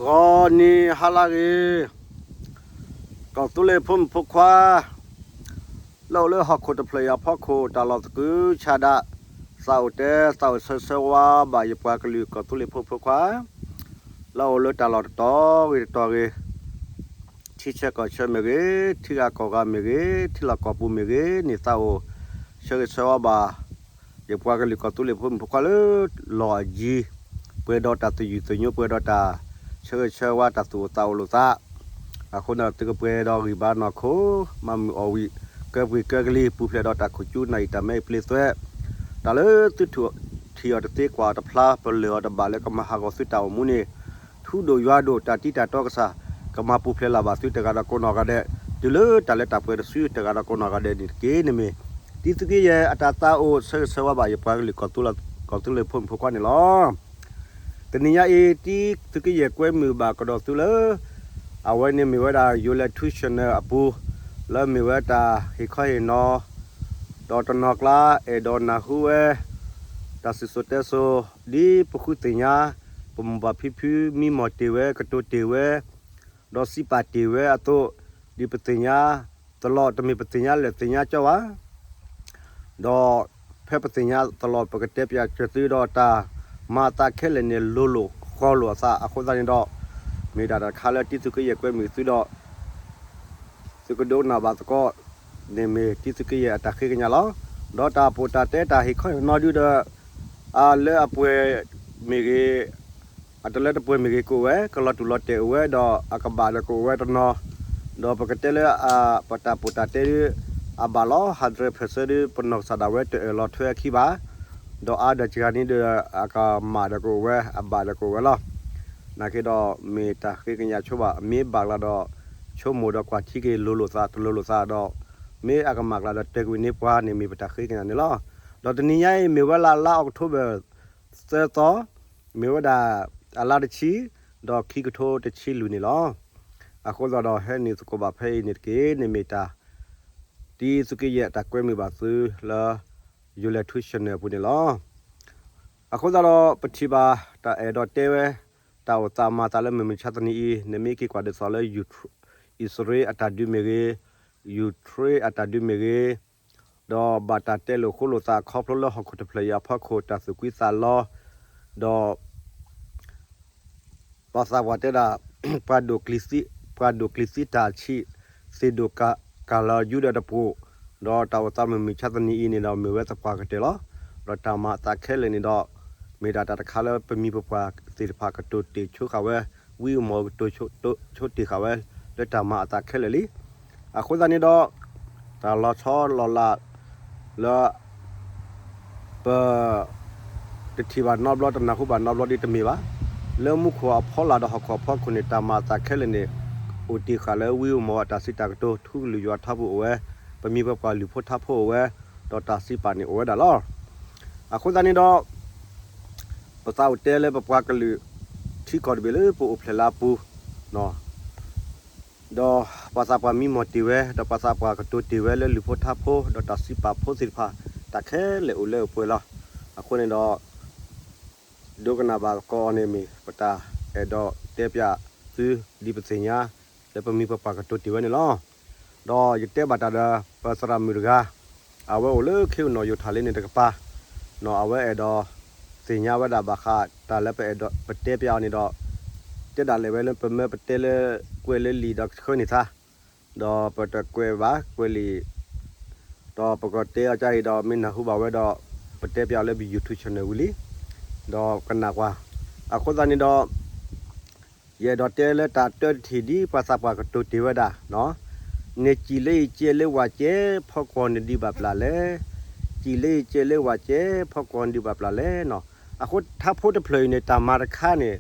ဂီၤနံၤဟါလၢဂ့ၤ, ကီၢ်သူလ့ၤဖိမုၣ်ဖိခွါ လၢအိၣ်လၢဟီၣ်ခိၣ်တဖျၢၣ်အံၤအဖီခိၣ် တၢ်လီၢ်သကုၤဆးဒး, သးအိၣ်တဲသးအိၣ်ဆၢဂ့ၤဆၢဝါဘၣ်ယပှၤကလုာ်ကီၢ်သူလ့ၤဖိမုၣ်ဖိခွါ လၢအိၣ်လၢတၢ်လီၢ်တတီၤဂ့ၤတတီၤဂ့ၤ, ထံဆၢကီၢ်ဆၢမ့ၢ်ဂ့ၤ, ထံဂၤကီၢ်ဂၤမ့ၢ်ဂ့ၤ, ထံလီၢ်ကီၢ်ပူၤမ့ၢ်ဂ့ၤန့ၣ် သးအိၣ်ဆၢဂ့ၤဆၢဝါဘၣ် ယပှၤကလုာ်ကီၢ်သူလ့ၤဖိမုၣ်ဖိခွါလၢ လီၢ်အယံၤ, ပှဲၤဒီးတၢ်သယုၢ်သညိ ပှဲၤဒီးတၢ်ဆၢဂ့ၤဆၢဝါ တၢ်သူၣ်အိၣ်သးအိၣ်လိာ်သး, အဃိန့ၣ် သုကပှဲၤဒီးဂံၢ်ဘါနီၢ်ခိ, မၤမုာ်အီၣ်ဝံၣ်, ကၢပှ့ၤကၢကလံၤ, ပူၤဖျဲးဒီးတၢ်ခိၣ်ကၠူနၢ်အံၣ်တၢ်မဲအံၣ်ပျ့သွဲ, တၢ်လၢသုထံၣ်အီၤတသ့ကွၢ်အီၤတဖျါ ပလၢၢ်အီၤတဘၣ်လၢကမၤဟးဂီၤသုတၢ်အိၣ်မူန့ၣ်, ထူဒိၣ်ယွၤဒိၣ် တၢ်တံတၢ်တီကစၢ် ကမၤပူၤဖျဲးလၢ်ဘၣ်သုတဂၤဒီးကိးနီၢ်ဂၤဒဲး, တုၤလၢတၢ်လၢတၢ်ပှဲၤတစုတဂၤဒီးကိးနီၢ်ဂၤဒဲးန့ၣ်တက့ၢ်န့ၣ်မ့ၢ် တံၤသုးက့ယဲၢ်အတၢ်သးအိၣ်ဆၢဂ့ၤဆၢဝါဘၣ်ယပှၤကလုာ်ကီၢ်သူလ့ၤဖိမုၣ်ဖိခွါန့ၣ်လီၤ. တနံၤညါအံၤ တံၤသုးက့ယဲၢ်ကွဲမုာ်ဘၣ်ကဒီးသုလၢ အဝဲန့ၣ်မ့ၢ်ဝဲဒၣ် ယိၤလဲၤထူဆၢၣ်နၢၣ်အပူၤ လၢမ့ၢ်ဝဲတၢ်ဟ့ၣ်ခီဟ့ၣ်နီၤ ဒီးတနီၤကျါ အဲၣ်ဒိးနၢ်ဟူဝဲ တၢ်စံၣ်စိၤတဲစိၤ ဒ်ပဃုသ့ၣ်ညါ ပမိၢ်ပၢ်ဖံဖု မံမီၢ်တ့ၢ်ဝဲ ကတိၤတ့ၢ်ဝဲ ဒီးစံးပာ်တ့ၢ်ဝဲအသိး, ဒ်ပသ့ၣ်ညါ သလီၤ တမ့ၢ်ပသ့ၣ်ညါလၢာ်သ့ၣ်ညါကၠီဘၣ် ဒီးဖဲပသ့ၣ်ညါသလီၤ ပကတဲပၠးစၢၤသုဒီးတၢ်မၤအသးခဲလၢာ်န့ၣ် လိၤလိာ်ဃီလိာ်အသးအဃိသတးန့ၣ်ဒီး, မ့ၢ်ဒၣ်တၢ်တခါလၢတံၤသုးက့ယဲၢ်ကွဲမုာ်သုဒီး သုကဒိကနၣ်ဘၣ်သကိး န့ၣ်မ့ၢ်တံၤသုးက့ယဲၢ်အတၢ်ဃ့ကညးလီၤ. ဒီးတၢ်ပိာ်တၢ်တဲတၢ်ဟ့ၣ်ခီဟ့ၣ်နီၤဒုဒီး အလၢအပှဲၤမ့ၢ်ဂ့ၤ, အတလၢတပှဲၤမ့ၢ်ဂ့ၤကအိၣ်ဝဲ, ကလီၤတူာ်လီၤတဲာ်အိၣ်ဝဲဒီးအကဘၣ်ဒီးကအိၣ်ဝဲတနီၤ, ဒီးပကတဲလၢ ပတၢ်ပိာ်တၢ်တဲဒု အဘၣ်လီၤ hundred percent ဒု ပနီၢ်ကစၢ်ဒၣ်ဝဲတအၢၣ်လီၤထွဲအခံဘၣ်, ဒီးအါဒီးစှၤန့ၣ်ဒီး အကမၣ်ဒီးကအိၣ်ဝဲ အဘၣ်ဒီးကအိၣ်ဝဲလီၤ. နာ်က့ဒီးမ့ၢ်တၢ်ဃ့ကညးဆိဘၣ် မ့ၢ်ဘၣ်ကျါဒီး ဆိကမိၣ်ဒီးကွၢ်ထံက့ၤလိၤလိာ်သးတလိၤလိာ်သးဒီး မ့ၢ်အကမၣ်ကျါဒီးတဲကွံာ်န့ၢ်ပှၤန့ၣ်မ့ၢ်ပတၢ်ဃ့ကညးန့ၣ်လီၤ. ဒီးတနံၤညါအံၤမ့ၢ်ဝဲလၢလါအီးကထိဘၢၣ် သၢသီ, မ့ၢ်ဝဲဒၣ် အလါတဆံ, ဒီးခံကထိတဆံလွံၢ်န့ၣ်လီၤ. အဃိသတးဒီးဟဲနုာ်သကိးဘၣ်ဖဲအံၤန့ၣ်တက့ၢ် န့ၣ်မ့ၢ်တၢ် တံၤသုးက့ယဲၢ်အတၢ်ကွဲမုာ်ဘၣ်သုလၢ ယိၤလဲၤထူဆၢၣ်နၢၣ်အပူၤန့ၣ်လီၤ. အဃိသတးဒီးပထံၣ်ဘၣ်တၢ်အဲၣ်ဒိးတဲဝဲ တၢ်အိၣ်သးမၤသးလၢမုၢ်မဆါတနံၤအံၤ နမ့ၢ်က့ၤကွၢ်ဒ်သိးလၢ ယူၤထရ့ၣ်အတၢ်ဒုးမ့ၢ်ဂ့ၤ, ယူၤထရ့ၣ်အတၢ်ဒုးမ့ၢ်ဂ့ၤ, ဒီးဘၣ်တၢ်တဲလိာ်ဃိလိာ်သးခီဖျိလၢဟီၣ်ခိၣ်တဖျၢၣ်အံၤအဖီခိၣ် တၢ်သူၣ်ကွံသးလီ, ဒီး ပှၤသးပှၢ်တဲဒၣ် ပှၤဒိၣ်ကျံၤသံ, ပှၤဒိၣ်ကျံၤသံတၢ်ဆံး, သ့ၣ်ဒိၣ်ကၢ်လီၤယူဒၢးတပှိၤ, ဒီးတၢ်အိၣ်သးမုၢ်မဆါတနံၤအံၤန့ၣ်ဒီး မ့ၢ်ဝဲသပှၢ်ကတၢၢ်လီၤ. ဒီးတၢ်မၤအသးခဲလၢာ်န့ၣ်ဒီး မ့ၢ်ဒၣ်တၢ်တခါလၢပမိၢ်ပပၢ်သ့ၣ်တဖၣ်ကတိၤတ့ၢ်ဆိဃာ်ဝဲ, ဝံဧိၤမီၣ်ဧိၤကတိၤဆိတ့ၢ်ဃာ်ဝဲ လၢတၢ်မၤအသးခဲလၢာ်လံ. အဃိသတးန့ၣ်ဒီး တၢ်လီၤဆီလီၤလးလၢ ပ တထံၣ်ဘၣ်နီတဘျီ တနၢ်ဟူဘၣ်နီတဘျီဒ်တမ့ၢ်ဘၣ်. လၢမူခိၣ်အဖီလာ်ဒီးဟီၣ်ခိၣ်အဖီခိၣ်န့ၣ် တၢ်မၤအသးခဲလၢာ်န့ၣ် အိၣ်တ့ၢ်ဃာ်လၢဝံဧိၤမီၣ်ဧိၤအတၢ်စံးတၢ်ကတိၤ ထူကလုၢ်ယွၤထါပူၤအိၣ်ဝဲ, ပမိၢ်ပပၢ်လုၢ်ဖိထါဖိအိၣ်ဝဲ, ဒီးတၢ်စံးပာ်န့ၣ်အိၣ်ဝဲဒၣ်လီၤ. အဃိသတးန့ၣ်ဒီး ပသးအိၣ်တဲလၢပပှၤကလုာ် ထံကီၢ်တဘ့ၣ်လၢပအိၣ်ဖျဲၣ်လၢအပူၤ ဒီးပှၤသးပှၢ်မံမီၢ်တ့ၢ်ဝဲ ဒီးပှၤသးပှၢ်ကတိၤတ့ၢ်ဝဲလၢလုၢ်ဖိထါဖိ ဒီးတၢ်စံးပာ်ဖိသ့ၣ်တဖၣ် တၢ်ခဲလၢာ်အိၣ်လၢအိၣ်ပှဲၤလီၤ. အဃိန့ၣ်ဒီး ဒိကနၣ်ဘၣ်သကိးအီၤန့ၣ်မ့ၢ် ပတၢ်အဲၣ်ဒိးတဲပၠးသုဒ်ပသ့ၣ်ညါ လၢပမိၢ်ပပၢ်ကတိၤတ့ၢ်ဝဲန့ၣ်လီၤ. ဒီးယတဲဘၣ်တၢ်ဒီး ပသရၣ်မုၣ်တဂၤ အဝဲအိၣ်လၢခ့အိၣ်နီၣ်ယိၤထၣ်လံန့ၣ်တကပၤ, အဝဲအဲၣ်ဒိးသ့ၣ်ညါဝဲဒၣ်ဘၣ်ဃးတၢ်လၢပအဲၣ်ဒိးပတဲပၠးအီၤန့ၣ်ဒီး တဲဒၣ်လဲာ်ဝဲလၢပမၢပတဲလၢကွဲးလၢလံာ်ဒီးဆှၢန့ၢ်သး, ဒီးပတကွဲးဘၣ်ကွဲးလံာ် ဒီးပကတဲအီၤကါအံၤဒီး မ့ၢ်နၢ်ဟူဘၣ်ဝဲဒီး ပတဲပၠးအီၤလၢပ YouTube channel ဝံၤလံ, ဒီးကနၣ်ကွၢ်. အဃိသတးန့ၣ်ဒီး ယအဲၣ်ဒိးတဲလၢတၢ်တၢတထံၣ်ဒ်ပှၤသးပှၢ်ကတိၤတ့ၢ်ဝဲဒၣ်, နစံၣ်လၢယစဲးလၢဝးစဲး ဖီကွီၤနဒုးဘၣ်ပျၢ်လဲၣ်, စံၣ်လၢယစဲးလၢဝးစဲး ဖီကွီၤနဒုးဘၣ်ပျၢ်လဲၣ်နီၤ. အဃိထါဖိတဖျၢၣ်အံၤန့ၣ် တၢ်မၤတခါန့ၣ်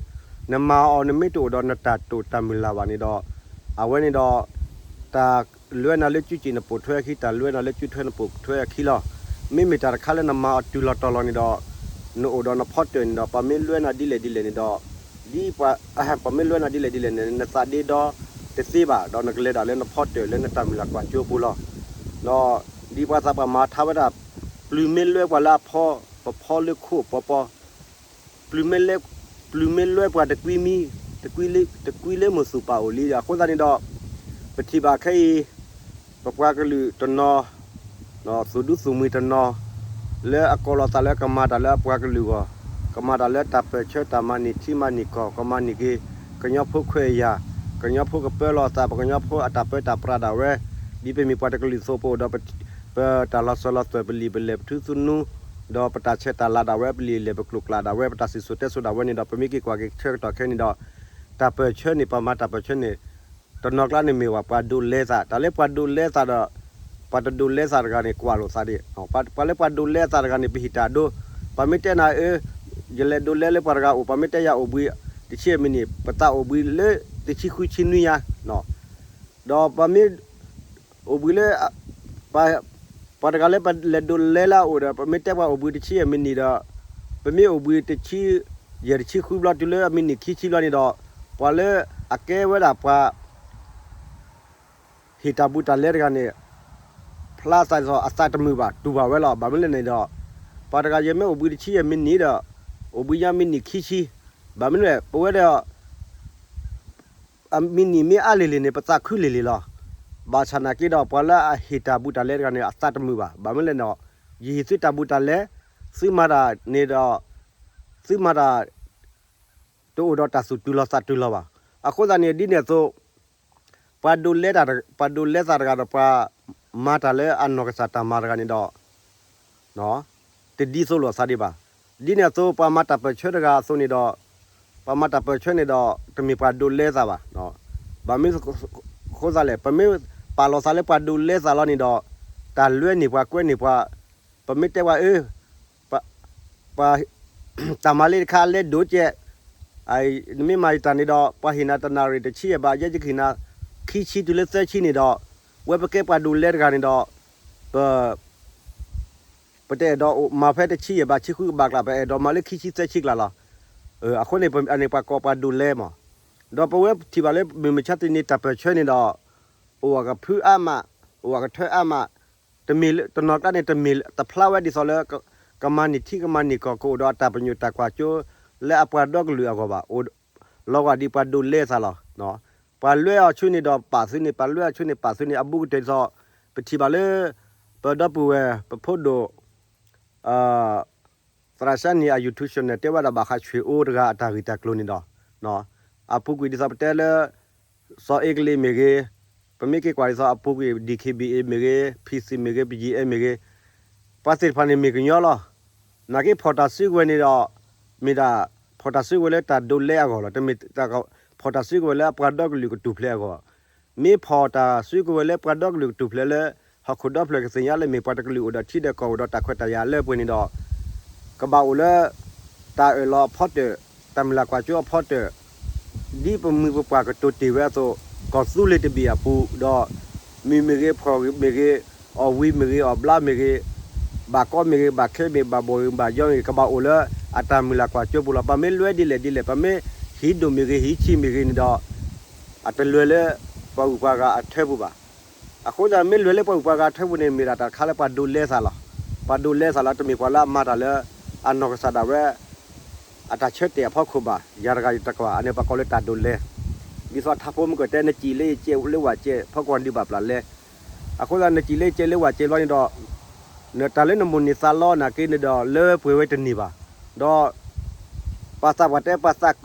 နမၤအီၤနမ့ၢ်တအိၣ်ဒီးနတၢ်တိာ်တၢ်မုၢ်လၢ်ဘၣ်န့ၣ်ဒီး အဝဲန့ၣ်ဒီး တၢ်လွဲနၤလၢစုစ့ၣ်နပိာ်ထွဲအခံ တၢ်လွဲနၤလၢစုထွဲနပိာ်ထွဲအခံလီၤ. မ့မ့ၢ်တၢ်တခါလၢနမၤအီၤတုၤလီၤတီၤလီၤန့ၣ်ဒီး နအိၣ်ဒီးနဖီတၢၣ်န့ၣ်ဒီး ပှၤမ့ၢ်လွဲနၤဒ်လဲၣ်ဒ်လဲၣ်န့ၣ်ဒီး ဒ်ပှၤ ပှၤမ့ၢ်လွဲနၤဒ်လဲၣ်ဒ်လဲၣ်န့ၣ် နသးဒ့ဒီတသ့ဘၣ် ဒီးနကလဲၤဒၣ်လၢနဖီတၢၣ်လၢနတၢ်မုၢ်လၢ်ကွၢ်စိအပူၤလီၤ. ဒီးဒ်ပှၤသးပှၢ်မၤထါဝဲဒၣ် ပျုၤမ့ၢ်လွဲပှၤလၢအဖီ ပဖီလၢခိၣ်ပီပီ ပျုၤမ့ၢ်လွဲပှၤတကွံမံ တကွံလၢမိၢ်သူၣ်ပၢ်အိၣ်လံဒီး အဃိသတးန့ၣ်ဒီး ပထံၣ်ဘၣ်ခဲအံၤ ပပှၤကလုာ်တနီၤ သူၣ်ဒူသူၣ်မှံတနီၤ လၢအကိးလီၤသးလၢကမၤတၢ်လၢအပှၤကလုာ်အဂီၢ်, ကမၤတၢ်လၢတၢ်ပၢၢ်ဆၢ တၢ်မၤန့ၢ်ထံမၤန့ၢ်ကီၢ်, ကမၤန့ၢ်က့ၤ ကညီဖိခွဲးယာ်, ကညီဖိကပၢလီၤသး ပကညီဖိအတၢ်ပၢတၢ်ပြးဒၣ်ဝဲ, ဒ်ပမ့ၢ်ပှၤတကလုာ်အသိး ပအိၣ်ဒီး ပတၢ်လီၤစၢၤလီၤသွဲၣ် ပလံာ်ပလဲၢ် ပထူသနူ ဒီးပတၢ်ဆဲးတၢ်လၤဒၣ်ဝဲ ပလံာ်လဲၢ် ပကျိာ်ကျးဒၣ်ဝဲ ပတၢ်စံၣ်စိၤတဲစိၤဒၣ်ဝဲန့ၣ်ဒီး ပမ့ၢ်က့ၤကွၢ်က့ၤဆၢကတီၢ်ခဲအံၤန့ၣ်ဒီး တၢ်ပၢၢ်ဆၢန့ၣ် ပှၤမၤတၢ်ပၢၢ်ဆၢန့ၣ် တနီၤကျါန့ၣ်မ့ၢ်ဝဲပှၤဒိးလဲသး, တၢ်လၢပှၤဒိးလဲသးဒီး ပှၤတဒိးလဲသးတဂၤန့ၣ် ကွၢ်လိာ်သးဒ်, ပှၤလၢပှၤဒိးလဲသးတဂၤန့ၣ် ပဟ့ၣ်တၢ်ဒိ, ပှၤမ့ၢ်တဲနၤအၢ ယလဲၤဒိးလဲလၢပှၤတဂၤအိၣ် ပှၤမ့ၢ်တဲယၤအိၣ်ဘှံး တဆံယဲၢ်မံးနံး ပသးအိၣ်ဘှံးလၢ တဆံဃုဆံနွံညါ ဒီးပှၤမ့ၢ် အိၣ်ဘှံးလၢ ပှၤတဂၤလၢပလဲၤဒိးလဲလၢအအိၣ်ဒီး ပမ့ၢ်တဲပှၤအိၣ်ဘှံးတဆံယဲၢ်မံးနံးဒီး ပမ့ၢ်အိၣ်ဘှံးတဆံယဲၢ်တဆံဃုဘျီ တုၤလၢအမံးနံးခံဆံဘျီန့ၣ်ဒီး ပှၤလၢအကဲဝဲဒၣ်ပှၤ ဟ့ၣ်တၢ်ဘူးတၢ်လဲတဂၤန့ၣ် ဖျါသးဒ်သိးအသးတမုာ်ဘၣ် တူၢ်ဘၣ်ဝဲလီၤ. ဘၣ်မနုၤလဲၣ်န့ၣ်ဒီး ပှၤတဂၤယမ့ၢ်အိၣ်ဘှံးတဆံယဲၢ်မံးနံးဒီး အိၣ်ဘှံးညါမံးနံးခံဆံ, ဘၣ်မနုၤလဲၣ် ပဝဲဒၣ် အမံးနံးမ့ၢ်အါလံၤလံၤန့ၣ် ပသးခုလံၤလံၤလီၤ. ဘၣ်ဆၣ်နာ်က့ဒီး ပှၤလၢအဟ့ၣ်တၢ်ဘူးတၢ်လဲတဂၤန့ၣ် အသးတမုာ်ဘၣ်. ဘၣ်မနုၤလဲၣ်န့ၣ်ဒီး ယဟ့ၣ်သုတၢ်ဘူးတၢ်လဲ, သုမၤတၢ်န့ၣ်ဒီး သုမၤတၢ် တအိၣ်ဒီးတၢ်သူၣ်တုၤလီၤသးတုၤလီၤဘၣ်. အဃိသတးန့ၣ် ဒ်န့ၣ်အသိး ပှၤဒိးလဲတၢ်, ပှၤဒိးလဲသးတဂၤဒီး ပှၤမၤတၢ်လၢအနီၢ်ကစၢ်တၢ်မၤတဂၤန့ၣ်ဒီး တဒ်သိးလိာ်သးဒံးဘၣ်. ဒ်န့ၣ်အသိး ပှၤမၤတၢ်ပၢၢ်ဆၢတဂၤအသိးန့ၣ်ဒီး ပှၤမၤတၢ်ပၢၢ်ဆၢန့ၣ်ဒီး တမ့ၢ်ပှၤဒိးလဲသးဘၣ်. ဘၣ်မနုၤအဃိသတးလဲၣ်, ပမ့ၢ်ပာ်လီၤသးလၢပှၤဒိးလဲသးလီၤန့ၣ်ဒီး တၢ်လွဲန့ၢ်ပှၤကွဲန့ၢ်ပှၤ, ပမ့ၢ်တဲပှၤအၢ ပှၤ တၢ်မၤလၢတခါလဲၤဒိးကဲး, နမ့ၢ်မၤယတၢ်န့ၣ်ဒီး ပှၤဟ့ၣ်နၤတနၣ်ရံၣ်တဆံယဲၢ်ဘး ယဲယကဟ့ၣ်နၤ ခံဆံတုၤလၢသၢဆံန့ၣ်ဒီး ဝဲပကဲပှၤဒိးလဲတဂၤန့ၣ်ဒီး ပ ပတအဲၣ်ဒိးမၤဖဲတဆံယဲၢ်ဘး ဆံဃုကဘးကျါ ပအဲၣ်ဒိးမၤလၢခံဆံသၢဆံကျါလီၤ. အဃိန့ၣ် အန့ၣ်ပှၤကိးပှၤဒိးလဲမး, ဒီးပဝဲထံၣ်ဘၣ်လၢမုၢ်မဆါတနံၤတၢ်ပၢၢ်ဆၢန့ၣ်ဒီး အိၣ်အကဖုအါမး, အိၣ်အကထၢအါမး, တမ့ၢ်လၢ တနီၤကျါန့ၣ် တမ့ၢ်တဖျါဝဲဒ်သိးလၢ ကမၤန့ၢ်ထံကမၤန့ၢ်ကီၢ် ကအိၣ်ဒီးအတၢ်ပညိၣ်တၢ်ကွၢ်စိ လၢအပှၤဒီကလုာ်အဂီၢ်ဘၣ်. အိၣ်လီၤဂာ်ဒ်ပှၤဒိးလဲသးလီၤ. ပှၤလွဲအီၤဆူန့ၣ်ဒီးပာ်သုန့ၣ်, ပှၤလွဲအီၤဆူန့ၣ်ပာ်သုန့ၣ်, အဘူးကတၢၢ်ဒ်သိး ပထံၣ်ဘၣ်လၢ ပဒီပုၢ်ဝဲၢ် ပဖိဒိၣ် သရၣ်စၢ်န့ၣ်အ YouTube channel တဲဝဲဒၣ်ဘၣ်ဃးဆွ့ၣ်အိတဂၤအတၢ်ဂ့ၢ်တၢ်ကျိၤန့ၣ်ဒီး အပူၤကွံာ်ဒ်သိးပတဲလၢ စီၤအ့ကလံးမ့ၢ်ဂ့ၤ, ပမ့ၢ်က့ၤကွၢ်ဒ်သိးအပူၤကွံာ် DKBA မ့ၢ်ဂ့ၤ, PC မ့ၢ်ဂ့ၤ, BGF မ့ၢ်ဂ့ၤ, ပှၤသ့ၣ်တဖၣ်န့ၣ်မ့ၢ်ကညီလီၤ. နာ်က့ဖီၣ်တၢ်စုကဝဲၤန့ၣ်ဒီး မ့ၢ်ဒၣ် ဖီၣ်တၢ်စုကဝဲၤလၢတၢ်ဒိးလဲအဂီၢ်လီၤ. တမ့ၢ် ဖီၣ်တၢ်စုကဝဲၤလၢအပှၤဒီကလုာ်ကထူၣ်ဖျဲးအဂီၢ် မ့ၢ်ဖီၣ်တၢ်စုကဝဲၤလၢပှၤဒီကလုာ်ကထူၣ်ဖျဲးလၢ ဟီၣ်ခိၣ်ဒီဖျၢၣ်ကသ့ၣ်ညါလၢမ့ၢ်ပှၤတကလုာ်အိၣ်ဒီးထံဒီးကီၢ်အိၣ်ဒီးတၢ်ခွဲးတၢ်ယာ်လၢပှဲၤန့ၣ်ဒီး ကဘၣ်အိၣ်လၢ တၢ်အၢၣ်လီၤအဖီတၢၣ်, တၢ်မုၢ်လၢ်ကွၢ်စိအဖီတၢၣ်, ဒ်ပမိၢ်ပပၢ်ကတိၤတ့ၢ်ဝဲအသိး ကီၢ်သူလ့ၤတဘ့ၣ်အပူၤဒီး မုၢ်မ့ၢ်ဂ့ၤ ဖှီၣ်မ့ၢ်ဂ့ၤ, အီၣ်ဝံၤမ့ၢ်ဂ့ၤ အီၣ်ဘျါမ့ၢ်ဂ့ၤ, ဘၣ်ကီမ့ၢ်ဂ့ၤ ဘၣ်ခဲမ့ၢ် ဘၣ်ဘီၣ်မ့ၢ်ဂ့ၤ ဘၣ်ယီမ့ၢ်ဂ့ၤ ကဘၣ်အိၣ်လၢအတၢ်မုၢ်လၢ်ကွၢ်စိပူၤလီၤ. ပမ့ၢ်လွဲဒ်လဲၣ်ဒ်လဲၣ် ပမ့ၢ်ဟံးဒိၣ်မ့ၢ်ဂ့ၤဟံးဆံးမ့ၢ်ဂ့ၤန့ၣ်ဒီး အတလဲၤလၢပှၤဂုၤပှၤဂၤအထၢပူၤဘၣ်. အဃိသတးမ့ၢ်လဲၤလၢပှၤဂုၤပှၤဂၤအထၢပူၤန့ၣ် မ့ၢ်ဒၣ်တၢ်တခါလၢပှၤဒိးလဲသးလီၤ. ပှၤဒိးလဲသးလီၤ တမ့ၢ်ပှၤလၢအမၤတၢ်လၢ အနီၢ်ကစၢ်ဒၣ်ဝဲ အတၢ်ဆၢတဲာ်အဖီခိၣ်ဘၣ်. ယၤတဂၤယတကပၤ အန့ၣ်ပှၤကိးလၢတၢ်ဒိးလဲ ဒ်သိးထါဖိမုၢ်ကတဲ နစံၣ်လၢယစဲးလၢဝၣ်စဲး ဖီကွၢ်ဒုးဘၣ်ပျၢ်လဲ အဃိသတး နစံၣ်လၢယစဲးလၢဝၣ်စဲးဘျီန့ၣ်ဒီး နတၢ်လၢနမိၣ်န့ၢ်သးလီနာ်က့န့ၣ်ဒီး လၢပှဲၤဝဲတန့ၢ်ဘၣ်. ဒီး ပှၤသးပှၢ်တဲ ပှ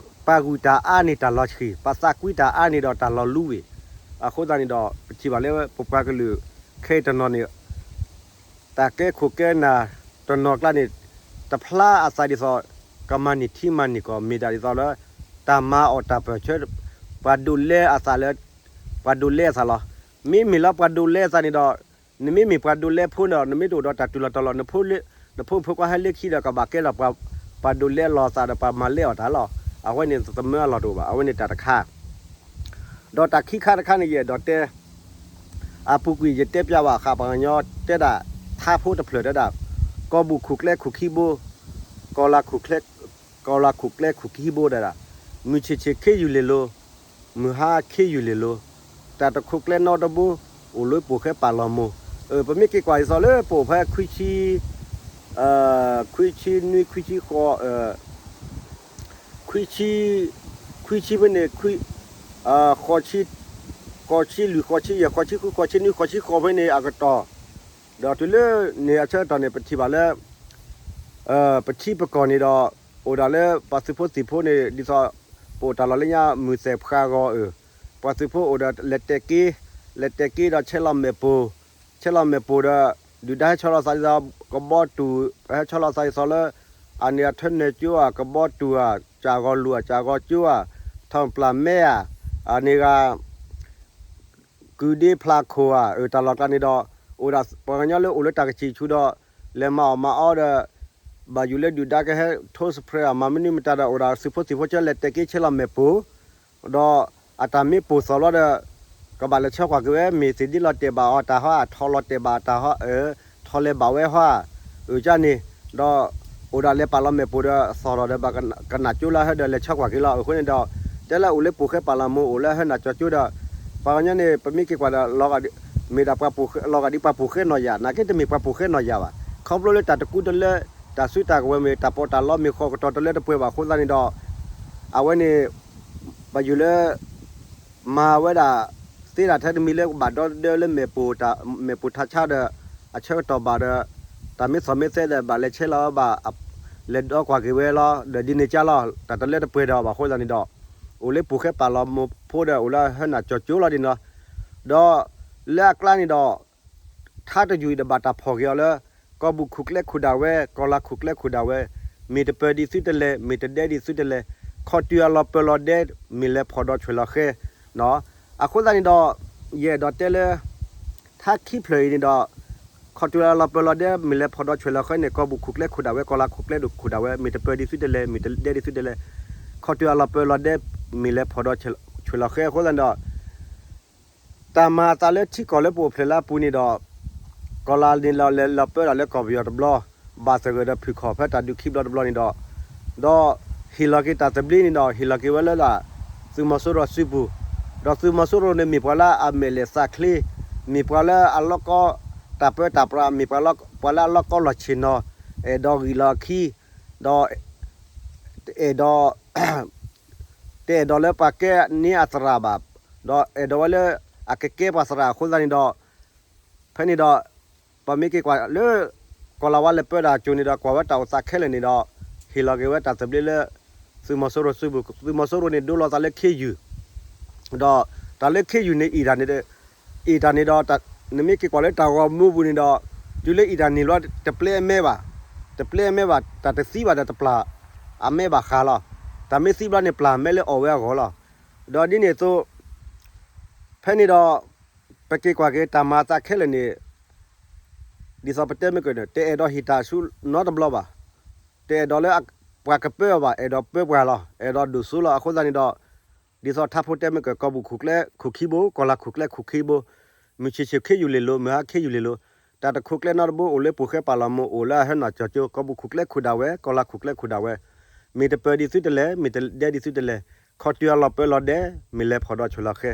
ၤဂုၤတၢ်အါန့ၢ်တၢ်လီၤဆှံ, ပှၤသးကွံတၢ်အါန့ၢ်ဒီးတၢ်လီၤလူဝံၤ. အဃိသတးန့ၣ်ဒီး ပထံၣ်ဘၣ်လၢပပှၤကလုာ် ခဲအံၤတနီၤန့ၣ် တၢ်ကဲခိၣ်ကဲနၢ်တနီၤကျါန့ၣ် တဖျါအသးဒ်သိး ကမၤန့ၢ်ထံမၤန့ၢ်ကီၢ် မ့ၢ်ဒၣ်ဒ်သိးလၢ တၢ်မၤအီၣ်တၢ်ပၢၢ်ဆၢ ပှၤဒိးလဲအသးလၢ ပှၤဒိးလဲအသးလီၤ. မ့မ့ၢ်လၢပှၤဒိးလဲအသးန့ၣ်ဒီး နမ့မ့ၢ်ပှၤဒိးလဲဖိဒီး နမ့ၢ်တအိၣ်ဒီးတၢ်တူၢ်လီၤတီၤလီၤ နဖိခွါဟဲလၢခံဒီး ကဘၣ်ကဲဒီးပှၤဒိးလဲလီၤသးဒီးပှၤမၤလဲအီၣ်တၢ်လီၤ. အဝဲန့ၣ်သမၢအလီၢ်တအိၣ်ဘၣ်. အဝဲန့ၣ်တၢ်တခါ ဒီးတၢ်ခံခါတခါန့ၣ် ယအဲၣ်ဒိးတဲ အပူၤကွံာ်ယတဲပျးဘၣ်ဃးပှၤကညီတဲဒၣ် ထါဖိတဖျၢၣ်တဲဒၣ် ကီၢ်ဘူၣ်ခိၣ်ကျဲခိၣ်ခံဘိ, ကီၢ်လၤခိၣ်ကျဲ ကီၢ်လၤခိၣ်ကျဲခိၣ်ခံဘိတဲဒၣ် မုၢ်ဆ့ၣ်ဆ့ၣ်ခ့ယုၢ်လ့ၣ်လိၤ, မုၢ်ဟါခ့ယုၢ်လ့ၣ်လိၤ, တၢ်တခိးကျဲနီတဘိ အိၣ်လၢပိာ်ဃဲပာ်လီၤမိၢ်. ပမ့ၢ်က့ၤကွၢ်ဒ်သိးလၢပအိၣ်ဖဲခွံဆံ ခွံဆံနွံ ခွံဆံဃိး ခွံဆံ ခွံဆံဖဲန့ၣ်, ဃိးဆံလွံၢ်, ဃိးဆံယဲၢ်, ဃိးဆံဃု, ဃိးဆံနွံ, ဃိးဆံဃိးဖဲန့ၣ်အကတီၢ်, ဒီးတုၤလၢန့ၣ်အဆၢကတီၢ်န့ၣ် ပထံၣ်ဘၣ်လၢ ပထံပကီၢ်န့ၣ်ဒီး အိၣ်ဒၣ်လၢပှၤသုးဖိသံၣ်ဖိန့ၣ် ဒ်သိး ပအိၣ်တၢ်လီၢ်လၢညါမုၢ်သဲၣ်ဖှါဂီၤအၢ, ပှၤသုးဖိအိၣ်ဒီးလဲၤတဲာ်က့ၤ, လဲၤတဲာ်က့ၤဒီးဆဲးလီၤမဲာ်ပိၢ်, ဆဲးလီၤမဲာ်ပိၢ်ဒီး ဒုၣ်ဒါဟဲဆီလီၤသးဒ်သိး ကဘီတူၢ်, ဟဲဆီလီၤသးဒ်သိးလၢ အန့ၣ်အထၢနဲၣ်ကၠိဧါ, ကဘီတူၢ်ဧါ, ကၠၣ်ဂီၤလူၢ်ဧါ, ကၠၣ်ဂီၤကၠိဧါ, ထီၣ်ပျၢ်မဲဧါ, အန့ၣ်ဂၤ ကုၢ်ဒ့ဖျါခိၣ်ဧါ, အၢ တၢ်လီၢ်ကျါန့ၣ်ဒီး အိၣ်ဒၣ်ပှၤကညီလၢအိၣ်လၢတၢ်ကဆံၣ်ဆူဒီး လဲၤမၤအီၣ်မၤအီဒီး ဘၣ်ယိၣ်လၢဒုၣ်ဒါကဟဲထိစဖရဲးအမၤမနုၤမတၤဒီး အိၣ်ဒၣ်သုးဖိသံၣ်ဖိကၢလဲၤတဲာ်က့ၤဆဲးလီၤမဲာ်ပိၢ်, ဒီးအတၢ်မ့ၢ်ပိၢ်သီၣ်လီၤဒီး ကဘၣ်လဲၤဆၢကွၢ်က့ၤဝဲ မ့ၢ်သ့ၣ်ဒ့လီၤတဲာ်ဘၣ်အီၤတၢ်ဟီဧါ, ထီလီၤတဲာ်ဘၣ်တၢ်ဟီ, ထီလဲၤဘၣ်ဝဲဟီဧါ, အၢ ကန့ၣ်, ဒီးအိၣ်ဒၣ်လဲၤပာ်လီၤမဲာ်ပိၢ်ဒီးသီၣ်ထီၣ်ဒီး ဘၣ်ကနၣ်ကၠိလၢဟဲဒီးလဲၤဆၢကွၢ်က့ၤလီၤ. အဃိန့ၣ်ဒီး တဲလၢအိၣ်လၢပူၤဃဲပာ်လီၤမူ အိၣ်လၢဟဲနၢ်ကၠီကၠိဒီး ပှၤကညီန့ၣ် ပမ့ၢ်က့ၤကွၢ်ဒီး မ့ၢ်ဒၣ်ပှၤပူၤဃဲ, လီၤဂာ်ဒ်ပှၤပူၤဃဲနီၢ်ယၤ, နာ်က့တမ့ၢ်ပှၤပူၤဃဲနီၢ်ယၤဘၣ်. ခီဖျိလၢတၢ်တကူတလၢ, တၢ်စုတၢ်ကဝဲၤမ့ၢ် တၢ်ပီးတၢ်လီမ့ၢ် ဃီကတီၤတလၢတပှဲၤဘၣ်အဃိသတးန့ၣ်ဒီး အဝဲန့ၣ် ဘၣ်ယိၣ်လၢ မၤဝဲဒၣ် သ့ဒၣ်ထဲတမံၤလၢဘၣ်ဒီဒၢလၢမဲာ်ပိၢ်, မဲာ်ပိၢ်ထးဆါဒီး အဆၢကတီၢ်ဘၣ်ဒီး တၢ်မ့ၢ်သီၣ်မ့ၢ်သဲဒီး ဘၣ်လဲၤဆဲးလီၤဘၣ်, လဲၤဒီကွၢ်က့ၤဝဲလီၤ ဒီးဒ်န့ၣ်ကၢ်လီၤ. တၢ်တလၢတပှဲၤဒီးဘၣ်အဃိသတးန့ၣ်ဒီး အိၣ်လၢပူၤဃဲပာ်လီၤမူဖိဒီး အိၣ်လၢဟဲနၢ်ကၠီကၠိလီၤဒ်န့ၣ်လီၤ. ဒီးလၢအကျါန့ၣ်ဒီး ထါတယုၢ်အံၤဒီးဘၣ်တၢ်ဖီၣ်က့ၤအီၤလၢ ကီၢ်ပူၤခူၣ်ကျဲခူၣ်ဒၣ်ဝဲ, ကီၢ်လၤခူၣ်ကျဲခူၣ်ဒၣ်ဝဲ, မ့ၢ်တပၢၤဒံးသုတလဲၤ, မ့ၢ်တဒဲဒံးသုတလဲၤ, ခီၣ်တုၤအလီၤပၢၤလီၤဒဲ မ့ၢ်လဲၤဖီၣ်ဒီးဆွဲၣ်လီၤဃဲ. အဃိသတးန့ၣ်ဒီး ယအဲၣ်ဒိးတဲလၢ ထါခံဖျၢၣ်အံၤန့ၣ်ဒီး ခီၣ်တုၤအလီၤပၢၤလီၤဒဲ မ့ၢ်လဲၤဖီၣ်ဒီးဆွဲၣ်လီၤဃဲန့ၣ် ကီၢ်ပူၤခူၣ်ကျဲခူၣ်ဒၣ်ဝဲ, ကီၢ်လၤခူၣ်ကျဲခူၣ်ဒၣ်ဝဲ, မ့ၢ်တပၢၤဒံးသုတလဲၤ, မ့ၢ်တဒဲဒံးသုတလဲၤ, ခီၣ်တုၤအလီၤပၢၤလီၤဒဲ မ့ၢ်လဲၤဖီၣ်ဒီးဆွဲၣ်လီၤဃဲအဃိသတးန့ၣ်ဒီး တၢ်မၤအသးလၢထံကီၢ်လၢပအိၣ်ဖျဲၣ်လၢအပူၤန့ၣ်ဒီး ကီၢ်လၤန့ၣ်လီၤလဲၤလီၤပၢတၢ်လၢကီၢ်ပယီၤတဘျီ, ဘၣ်သဂၢၢ်ဒီးဖုၣ်ခီၣ်ဖဲတၢ်ဒုးခံဘျီတဘျီန့ၣ်ဒီး, ဒီးဟ့ၣ်လီၤက့ၤတၢ်သဘျ့န့ၣ်ဒီး ဟ့ၣ်လီၤက့ၤဝဲလၢဒၣ် သုးမီၤစိရိၤစုပူၤ, ဒီးသုးမီၤစိရိၤန့ၣ်မ့ၢ်ပှၤလၢအမဲာ်လဲၣ်သးချ့, မ့ၢ်ပှၤလၢအလီၢ်ကီ တၢ်ပၢတၢ်ပြး, မ့ၢ်ပှၤလၢအလီၢ်ကီလီၢ်ဆ့ၣ်နီၤ, အဲၣ်ဒိးဂံၢ်လီၤအခံ, ဒီး အဲၣ်ဒိး တအဲၣ်ဒိးလၢပှၤကဲန့ၢ်အသရၣ်ဘၣ်, ဒီးအဲၣ်ဒိးဝဲလၢအကကဲပှၤသရၣ်အဃိသတးန့ၣ်ဒီး, ဖဲန့ၣ်ဒီး ပမ့ၢ်က့ၤကွၢ်လၢ ကီၢ်လၤဝါလဲၤပၢတၢ်အစိၤန့ၣ်ဒီး ကွၢ်ဝဲတၢ်အိၣ်သးခဲလၢာ်န့ၣ်ဒီး ဟ့ၣ်လီၤက့ၤဝဲတၢ်သဘျ့လၢ သုးမီၤစိရိၤစုပူၤ, သုးမီၤစိရိၤန့ၣ်ဒိလီၤသးလၢခ့ယုၢ် ဒီးတၢ်လၢခ့ယုၢ်န့ၣ် အံၣ်တၢ်န့ၣ်, အံၣ်တၢ်န့ၣ်ဒီး နမ့ၢ်က့ၤကွၢ်လၢတၢ်ဂီၤမူပူၤန့ၣ်ဒီး တုၤလၢအံၣ်တၢ်န့ၣ်ဘျီ တပျဲအမဲဘၣ်, တပျဲအမဲဘၣ်, တၢ်တသံဘၣ်ဒီးတပျၢ်အမဲဘၣ်ဃးလီၤ. တၢ်မ့ၢ်သံဘျီန့ၣ် ပျၢ်မဲလၢအီၣ်ဝဲအဂီၢ်လီၤ. ဒီးဒ်န့ၣ်အသိး ဖဲန့ၣ်ဒီး ပက့ၤကွၢ်က့ၤတၢ်မၤအသးခဲလၢာ်န့ၣ် ဒ်သိးပတဲမ့ၢ်က့ၤန့ၣ် တအဲၣ်ဒိးဟ့ၣ်တၢ်ဆူနီတဘျီဘၣ်. တအဲၣ်ဒိးလၢပှၤကပၢအီၤဘၣ်, အဲၣ်ဒိးပၢပှၤလီၤ, အဲၣ်ဒိးဒိၣ်စိလီၤ. အဃိသတးန့ၣ်ဒီး ဒ်သိးထါဖိတဲမ့ၢ်က့ၤ ကီၢ်ပူၤခူၣ်ကျဲခူၣ်ခံဘိ, ကီၢ်လၤခူၣ်ကျဲခူၣ်ခံဘိ, မုၢ်ဆ့ၣ်ဆ့ၣ်ခ့ယုၢ်လ့ၤလိၤ, မုၢ်ဟါခ့ယုၢ်လ့ၤလိၤ, တၢ်တခူၣ်ကျဲနီတဘိ အိၣ်လၢပူၤဃဲပာ်လီၤမူ အိၣ်လၢအဟဲနၢ်ကၠီကၠိ, ကီၢ်ပူၤခူၣ်ကျဲခူၣ်ဒၣ်ဝဲ, ကီၢ်လၤခူၣ်ကျဲခူၣ်ဒၣ်ဝဲ, မ့ၢ်တပၢၤဒံးသုတလဲၤ, မ့ၢ်တဒဲဒံးသုတလဲၤ, ခီၣ်တုၤအလီၤပၢၤလီၤဒဲ, မ့ၢ်လဲၤဖီၣ်ဒီးဆွဲၣ်လီၤဃဲ.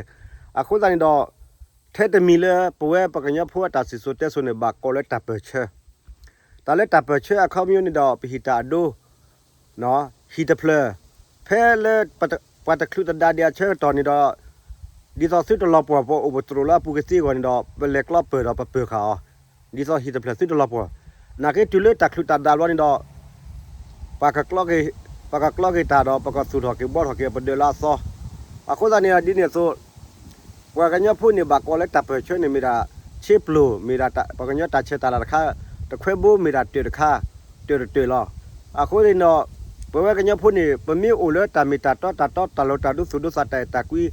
အဃိသတးန့ၣ်ဒီး ထဲတမံၤလၢပဝဲပှၤကညီဖိအတၢ်စံၣ်စိၤတဲစိၤန့ၣ် ဘၣ်ကိးလၢတၢ်ပၢၢ်ဆၢ တၢ်လၢတၢ်ပၢၢ်ဆၢအခီပညီန့ၣ်ဒီး ပဟံးတၢ်အဒိ ဟံၣ်တဖျၢၣ်, ဖဲလၢ ပှၤတချုးတဒါဒံးအဆၢကတီၢ်န့ၣ်ဒီး ဒ်သိးသုတလီၤပှီၢ် ပအိၣ်ပတြိာ်လၢအပူၤကသ့အဂီၢ်န့ၣ်ဒီး ပလဲၤကျီပၢၢ်ဒီးပပၢၢ်ဃာ်အီၤ, ဒ်သိးဟံၣ်တဖျၢၣ်သုတလီၤပှီၢ်. နာ်က့တုၤလၢတၢ်ချုးတဒါဘျီန့ၣ်ဒီး ပှၤကကျီက့ၤတၢ်ဒီး ပကသူၣ်ထီၣ်က့ၤဘှီထီၣ်က့ၤ ပဒၢးလၢအသီ. အဃိသတးန့ၣ်ဒ်န့ၣ်အသိး ပှၤကညီဖိန့ၣ် ဘၣ်ကိးလၢတၢ်ပၢၢ်ဆၢန့ၣ် မ့ၢ်ဒၣ်ဆ့ပျိၢ်, မ့ၢ်ဒၣ်ပှၤကညီတၢ်ဆဲးတၢ်လၤတခါ, တခွဲဘိမ့ၢ်ဒၣ်တၢၢ်တခါ, တၢၢ်တတၢၢ်လီၤ. အဃိန့ၣ်ဒီး ပဝဲကညီဖိန့ၣ် ပမ့ၢ်အိၣ်လၢတၢ်မ့ၢ်တၢ်တီတၢ်တီ တၢ်လိၤတၢ်ဒိသူၣ်ဒိသးတၢ်အဲၣ်တၢ်ကွံ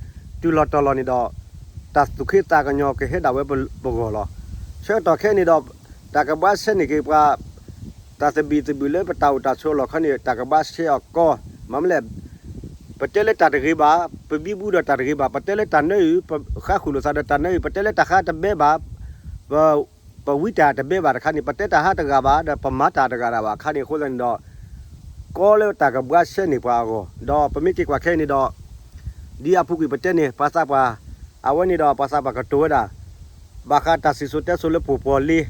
တုၤလီၤတီၤလီၤန့ၣ်ဒီး တၢ်သူၣ်က့သးကညီၤကဟဲဒၣ်ဝဲပဂီၢ်လီၤ. ဆၢကတီၢ်ခဲအံၤန့ၣ်ဒီး တၢ်ကဘှါရှဲန့ၢ်က့ၤပှၤ တၢ်သဘံၣ်သဘုၣ်လၢပတၢ်အိၣ်တၢ်ဆိးအလီၢ်ခီန့ၣ် တၢ်ကဘှါရှဲအီၤကီ, မ့မ့ၢ်လဲၣ် ပတဲလၢတၢ်တဂ့ၤဘၣ်, ပဘံဘူဒီးတၢ်တဂ့ၤဘၣ်, ပတဲလၢတၢ်နၢအုၣ်, ပဃါဃုာ်လိာ်သးဒီးတၢ်နၢအုၣ်, ပတဲလၢတၢ်ဟးတဘဲဘၣ်, ပ ပဝံတၢ်တဘဲဘၣ်တခါန့ၣ် ပတဲတၢ်ဟးတဂၤဘၣ် ဒီးပမၤတၢ်တဂၤဒၣ်ဘၣ်အခါန့ၣ် အဃိသတးန့ၣ်ဒီး ကီလၢတၢ်ကဘှါရှဲန့ၢ်ပှၤအဂီၢ်, ဒီးပမ့ၢ်က့ၤကွၢ်ခဲအံၤန့ၣ်ဒီး ဒ်အပူၤကွံာ်ပတဲန့ၣ် ပှၤသးပှၢ်, အဝဲန့ၣ်ဒီးပှၤသးပှၢ်ကတိၤဝဲဒၣ်, ဘၣ်ဃးတၢ်စံၣ်စိၤတဲစိၤလၢပှၤပှီၤလ့,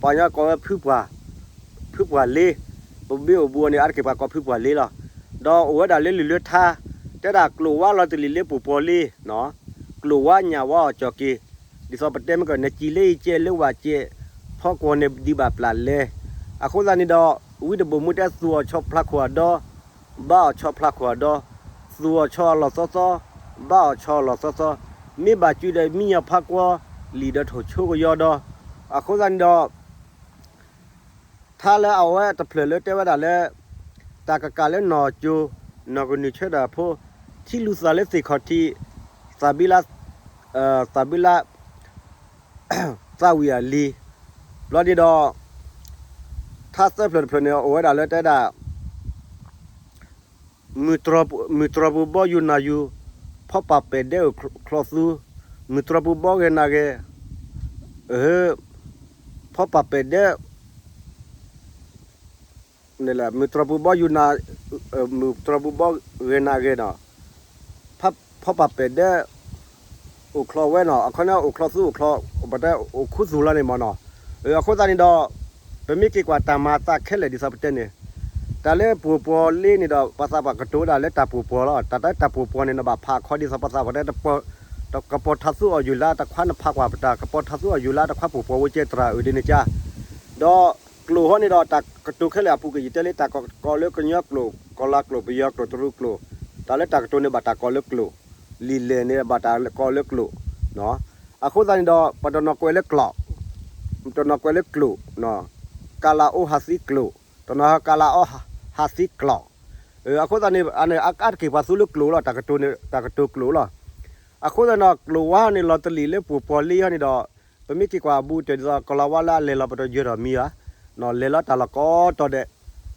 ပှၤကညီကိးဝဲဖုပှၢ်, ဖုပှၢ်လ့, ပဘ့ၣ်အိၣ်ဘူးအီၤန့ၣ် အါတက့ၢ်ပှၤကိးဖုပှၢ်လ့လီၤ. ဒီးအိၣ်ဝဲဒၣ်လၢလုၢ်လၢထါ, တဲဒၣ်ကျိာ်ဝါလီၤတလံာ်လၢပှိၤပှီၤလ့, ကျိာ်ဝါညၣ်ဝါအီၣ်ကၠီၣ်က့ၤ, ဒ်သိးပတဲမ့ၢ်ကီး နစံးလၢယကဲလၢဝဲကဲ, ဖီကွီၤန့ၣ်ဒံးဘၣ်ပျၢ်လဲၤ, အဃိသတးန့ၣ်ဒီး ဝံတဘိၣ်မူတဲသူၣ်အီၣ်ဆီဖျါခိၣ်အဒီ, ဘါအီၣ်ဆီဖျါခိၣ်အဒီ, သူၣ်အီၣ်ဆီအလီၢ်သီသီ, ဘါအီၣ်ဆီအလီၢ်သီသီ, မ့ၢ်ဘၣ်စုဒီးမံညီၤဖးကွီၤလံာ်ဒီးထိၣ်ဆိကယီဒီး, အဃိသတးန့ၣ်ဒီး ထါလၢအဝဲတဖျၢၣ်လၢတဲဝဲဒၣ်လၢ တၢ်ကကးလၢနီၢ်ကၠိ, နီၢ်ကနုာ်ဆၢတၢ်ဖိ, ထံလူၤသၣ်လၢသ့ၣ်ခီၣ်ထံး, သးဘံလါ, သးဘံလါ, သးဝံၣ်အလံၤ, ဘျီဒ့ဒီး ထါသၢဖျၢၣ်တဖျၢၣ်န့ၣ် အိၣ်ဝဲဒၣ်လၢတဲဒၣ် မုၢ်တြီၤပူၤဘီယူၤနၤယူၤ, ဖီပာ်ပဲာ်ဒဲအိၣ်ချီသူ, မုၢ်တြီၤပူၤဘီဂဲၤနၤဂဲၤ, ဖီပာ်ပဲာ်ဒဲ မုၢ်တြီၤပူၤဘီယူၤနၤ, မုၢ်တြီၤပူၤဘီဂဲၤနၤဂဲၤနီၤ, ဖီပာ်ပဲာ်ဒဲ အိၣ်ချီဝဲနီၤ, အခီပညီအိၣ်ချီသူအိၣ်ချီ, ပတဲအိၣ်ခူသူၣ်လီၤန့ၣ်မ့ၢ်နီၤ, အဃိသတးန့ၣ်ဒီး ပမ့ၢ်က့ၤကွၢ်တၢ်မၤအသးခဲလၢာ်ဒ်သိးပတဲန့ၣ်, တၢ်လၢပှိၤပှီၤလ့န့ၣ်ဒီး ပှၤသးပှၢ်ကတိၤဝဲဒၣ်လၢတၢ်ပှိၤပှီၤလီၤ, တၢ်တၢ်ပှိၤပှီၤန့ၣ် နဘၣ်ဖးအခီဒ်သိးပှၤသးပှၢ်တဲ ကပီၤထးသူအီၣ်ယူၤလါ တခွါနဖးကွၢ်ပတၢ် ကပီၤထးသူအီၣ်ယူၤလါ တခွါပှိၤပှီၤဝဲကဲတြၢ်အုၣ်ဒ်န့ၣ်ကါ, ဒီးကျိာ်ဟီန့ၣ်ဒီး တၢ်ကတိၤခဲလၢာ်အပူၤကွံာ် ယတဲလၢတၢ်ကီလၢကညီကျိာ်, ကီၤလၤကျိာ်, ပယီၤကျိာ်, တရူးကျိာ်, တၢ်လၢတၢ်ကတိၤန့ၣ် ဘၣ်တၢ်ကီလၢကျိာ်, လံာ်လဲၢ်န့ၣ် ဘၣ်တၢ်ကီလၢကျိာ်, အဃိသတးန့ၣ်ဒီး ပတနီၤကွဲးလၢကျိာ်, ပတနီၤကွဲးလၢကျိာ်, ကလၤအိဟးသံကျိာ်, တနီၤကလၤအိဟးသံကျိာ်, အဃိသတးန့ၣ် အါတက့ၢ်ပှၤသူလၢကျိာ်လီၤ, တၢ်ကတိၤန့ၣ် တၢ်ကတိၤကျိာ်လီၤ. အဃိသတးန့ၣ်ဒီး ကျိာ်ဝါန့ၣ်လီၤတလံာ်လၢပှိၤပှီၤလ့ဟီန့ၣ်ဒီး ပမ့ၢ်က့ၤကွၢ်အဘူးတၢၢ်ဒ်သိး ကီၤလၤဝါလၢအလဲၤလီၤပတယၢၤထီၣ်မံၤဧါ, လဲၤလီၤတၢ်လီၢ်ကိးတီၤဒဲး,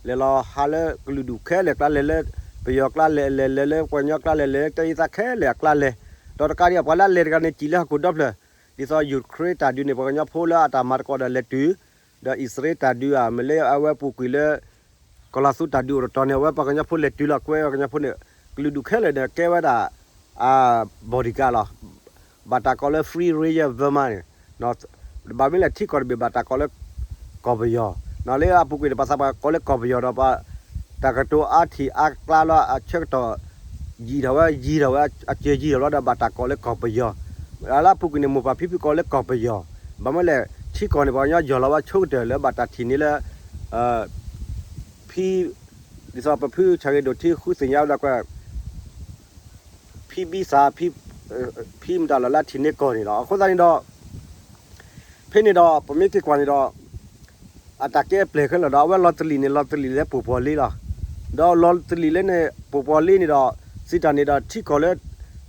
လဲၤလီၤဟးလၢကလုာ်ဒူၣ်ခဲလၢာ်အကျါ လဲၤလၢပယီၤအကျါ လဲၤ လဲၤလၢပှၤကညီအကျါ လဲၤလၢတၢ်အံသးခဲလၢာ်အကျါလဲၤ, ဒီးတကးဒံး ပှၤလၢအလဲၤတဂၤန့ၣ် စံးလၢဟီၣ်ခိၣ်ဒီဖျၢၣ်, ဒ်သိး Ukraine တၢ်ဒုးန့ၣ် ပှၤကညီဖိလၢအတၢ်မၤသကိးဒီးလဲၤတုၤ, ဒီးအံၣ်စရ့လးတၢ်ဒုးဧါ မ့ၢ်လၢအဝဲပူၤကွံာ်လၢ ကီၤလၤသူတၢ်ဒုးအိၣ်တတီၤန့ၣ် အဝဲပှၤကညီဖိလဲၤတုၤလီၤကွဲပှၤကညီဖိန့ၣ်, ကလုာ်ဒူၣ်ခဲလၢာ်န့ၣ် ကဲဝဲဒၣ် bodyguard လီၤ. ဘၣ်တၢ်ကိးလၢ Free Royal Burma န့ၣ်, ဘၣ်မ့ၢ်လဲၣ်ထံကီၢ်တဘ့ၣ်ဘၣ်တၢ်ကိးလၢ ကီၢ်ပယီၤ, လၢအပူၤကွံာ်န့ၣ် ပှၤသးပှၢ်ကိးလၢကီၢ်ပယီၤဒီး ပှၤတၢ်ကတိၤအါထံၣ်အါကျါလီၤ အဆၢကတီၢ် ယံာ်ထီၣ်ဝဲ ယံာ်ထီၣ်ဝဲ အစၢၤယံာ်ထီၣ်လီၤဒီး ဘၣ်တၢ်ကိးလၢကီၢ်ပယီၤ, လၢအပူၤကွံာ်န့ၣ် မိၢ်ပၢ်ဖံဖုကိးလၢကီၢ်ပယီၤ, ဘၣ်မ့ၢ်လဲၣ် ထံကီၢ်န့ၣ် ပှၤကညီယီၢ်လီၤဝဲဆိကတၢၢ်လၢဘၣ်တၢ်ထံၣ်န့ၢ်လၢ ဖံ, ဒ်သိးပဖုဆၣ်ဂ့ၤဒိၣ်ထံဃုသ့ၣ်ညါဝဲဒၣ်ကွၢ်, ဖံဘံစၢ်, ဖံမတၤလီၤလၢအထံၣ်န့ၢ်ကီၢ်န့ၣ်လီၤ. အဃိသတးန့ၣ်ဒီး ဖဲန့ၣ်ဒီး ပမ့ၢ်က့ၤကွၢ်န့ၣ်ဒီး အတၢ်ကဲပျဲၢ်ခဲလၢာ်ဒီး အဝဲလီၤတလံာ်န့ၣ် လီၤတလံာ်လၢပှိၤပှီၤလ့လီၤ. ဒီးလီၤတလံာ်လၢန့ၣ် ပှိၤပှီၤလ့န့ၣ်ဒီး စံးတၢ်န့ၣ်ဒီး ထံကီၢ်လၢ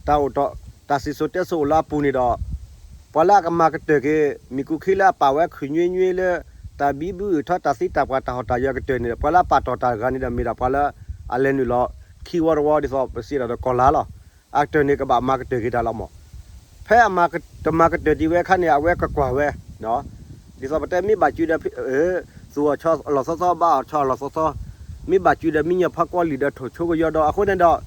တၢ်အိၣ်တီၢ် တၢ်စံၣ်စိၤတဲစိၤအိၣ်လၢအပူၤန့ၣ်ဒီး ပှၤလၢအကမၤကတၢၢ်က့ၤ မံၤကူခံလၢအပာ်ဝဲခုၣ်ညွ့ညွ့လၢ တၢ်ဘံဘူအုၣ်ထီ တၢ်သံတၢ်ပှၢ်တၢ်ဟီၣ်တၢ်ယၢၤကတၢၢ်န့ၣ်ဒီး ပှၤလၢအပာ်တီၢ်တၢ်တဂၤန့ၣ်ဒီး မ့ၢ်ဒၣ်ပှၤလၢအလဲၤနုာ်လီၤခံဝီတဝီ ဒ်သိးပစံးဒၣ်ဒီးကီၤလၤလီၤ. အကတၢၢ်န့ၣ် ကဘၣ်မၤကတၢၢ်က့ၤတၢ်လီၤမး. ဖဲအမၤတမၤကတၢၢ်ဒံးဝဲအခါန့ၣ် အဝဲကကွၢ်ဝဲ ဒ်သိးပတဲမ့ၢ်ဘၣ်စုဒီး သူၣ်အီၣ်ဆီအလီၢ်သီသီ ဘါအီၣ်ဆီအလီၢ်သီသီ, မ့ၢ်ဘၣ်စုဒီးမံညီၤဖးကွီၤလံာ်ဒီးထိၣ်ဆိကယီဒီး အဃိန့ၣ်ဒီး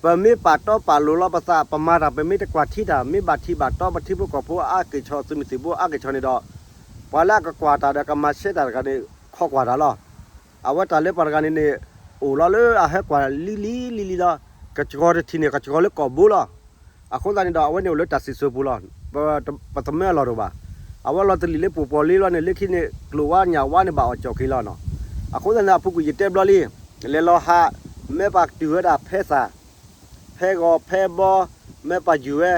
ပမ့ၢ်ပာ်တီပာ်လိၤလီၤပသး ပမၤတၢ် ပမ့ၢ်တကွၢ်ထံတၢ် မ့ၢ်ဘၣ်ထံဘၣ်တီ ပထံဖိကီၢ်ဖိအါက့ၤဆီ သုးမုၢ်သံၣ်ဘိအါက့ၤဆီန့ၣ်ဒီး ပှၤလၢအကကွၢ်တၢ်ဒီးကမၤဆဲးတၢ်တဂၤန့ၣ် ခိးကွၢ်တၢ်လီၤ. အဝဲတၢ်လၢပှၤတဂၤန့ၣ်န့ၣ် အိၣ်လီၤလၢအဟဲကွၢ်လံလံလံလံလီၤ. ကစှီၤတထံၣ်န့ၣ် ကစှီၤလၢကီၢ်ဘိလီၤ. အဃိသတးန့ၣ်ဒီး အဝဲန့ၣ်အိၣ်လၢတၢ်စံၣ်စိၤပူၤလီၤ. ပတမၢအလီၢ်တအိၣ်ဘၣ်. အဝဲလီၤတလံာ်လၢပှိၤပှီၤလ့လီၤန့ၣ် လၢခံန့ၣ် ကျိာ်ဝါညၣ်ဝါန့ၣ်ဘၣ်အီၣ်ကၠီၣ်က့ၤလီၤနီၤ. အဃိသတးန့ၣ် အပူၤကွံာ်ယတဲဘျီလံ လဲၤလီၤဟး မ့ၢ်ပာ်တုၢ်ဝဲဒၣ်ဖဲသၣ် ဖဲဂီၤဖဲဘီ မ့ၢ်ပာ်ယုၢ်ဝဲ